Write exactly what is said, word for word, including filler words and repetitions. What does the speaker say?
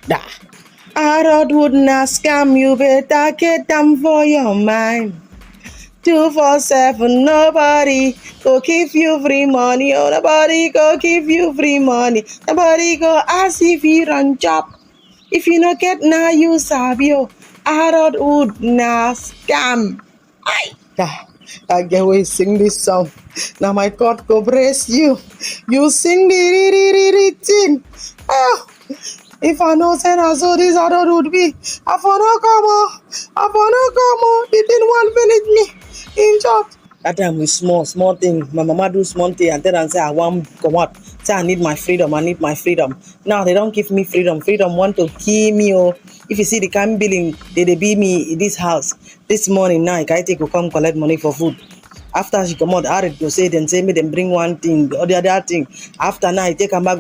Da. Adulthood na scam, you better get them for your mind. Two four seven, nobody go give you free money. Oh, nobody go give you free money. Nobody go ask if you run job. If you no get now, you sabi. Oh, adulthood na scam. Aye. Ah, I get way sing this song. Now my God go bless you. You sing the ri ri ri ri thing. Ah, if I know say na so this adult would be, I for no come on. I for no come on. The thing won't finish me. In short, that time we small, small thing. My mama do small thing and tell and say I want come out. Say I need my freedom. I need my freedom. Now they don't give me freedom. Freedom want to kill me. Oh, if you see the kind billing they they be me in this house this morning now, I take go come collect money for food. After she come out, Arid go say then say me them bring one thing or the other thing. After now, I take am back go